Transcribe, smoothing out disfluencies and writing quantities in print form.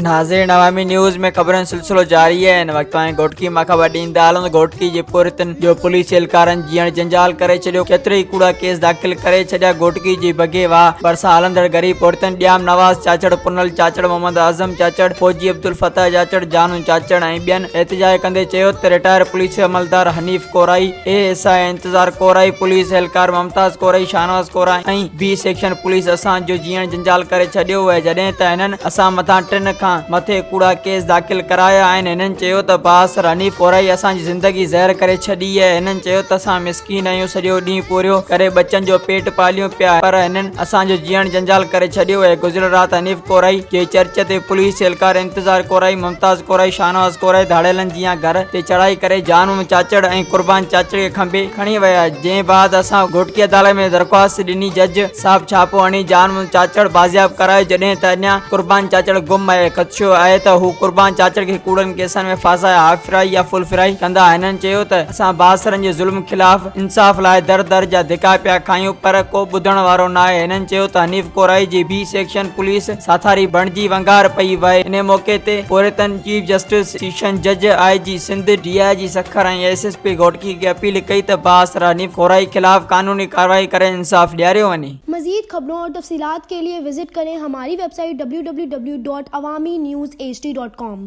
ناظرين عوامي نيوز ۾ خبرن جو سلسلو جاري آهي هن وقت توهان کي گهوٽڪي مان خبر ڏيندا هلون ته گهوٽڪي جي پورهيتن جو پوليس اهلڪارن جيئڻ جنجال ڪري ڇڏيو ڪيترائي ڪوڙا ڪيس داخل ڪري ڇڏيا گهوٽڪي جي بگي واهه ڀرسان هلندڙ غريب پورهيتن ڄام نواز چاچڙ پنهل چاچڙ محمد اعظم چاچڙ فوجي عبدالفتاح چاچڙ جانو چاچڙ ۽ ٻين احتجاج ڪندي چيو ته رٽائر پوليس عملدار حنيف ڪورائي، اي ايس I انتظار ڪورائي، پوليس اهلڪار Mumtaz Korai, Shahnawaz Korai ۽ B section police اسان جو جيئڻ جنجال ڪري ڇڏيو اهي جڏهن ته هنن اسان مٿان ٽن کان مٿي ڪوڙا ڪيس داخل ڪرايا آهن هنن چيو ته بااثر حنيف ڪورائي اسان جي زندگي زهر ڪري ڇڏي اهي هنن چيو ته اسان مسڪين آهيون سڄو ڏينهن پورهيو ڪري ٻچن جو پيٽ پاليون پيا پر هنن اسان جو جيئڻ جنجال ڪري ڇڏيو اهي گذريل رات حنيف ڪورائي جي چرچ تي پوليس اهلڪار انتظار ڪورائي، ممتاز ڪورائي، شاهنواز ڪورائي ڌاڙيلن جيان گهر تي چڙهائي ڪري جان محمد چاچڙ ۽ قربان چاچڙ کي کنڀي کڻي ويا، جنهن بعد اسان گهوٽڪي عدالت ۾ درخواست ڏني جج صاحب ڇاپو هڻي جان محمد چاچڙ بازياب ڪرايو جڏهن ته اڃا قربان چاچڙ گم آهي خدشو آهي ته هو قربان چاچڙ کي ڪوڙن ڪيسن ۾ ڦاسائي هاف فرائي يا فل فرائي ڪندا هنن چيو ته اسان بااثرن جي ظلم خلاف انصاف لاء در در جا ڌڪا پيا کايون پر ڪو ٻڌڻ وارو ناهي هنن چيو ته حنيف ڪورائي جي بي سيڪشن پوليس ساٿاري بڻجي ونگار پئي وهي انهي موقعي تي پورهيتن چيف جسٽس، سيشن جج، آء جي سنڌ، ڊي I جي Sukkur ۽ S S P Ghotki کي اپيل ڪئي ته بااثر حنيف ڪورائي خلاف قانوني ڪارروائي ڪري انصاف ڏياريو وڃي. مزيد خبرون اور تفصيلات کے لئے وزٽ ڪرين ھماري web site www.awamiNewsHD.com.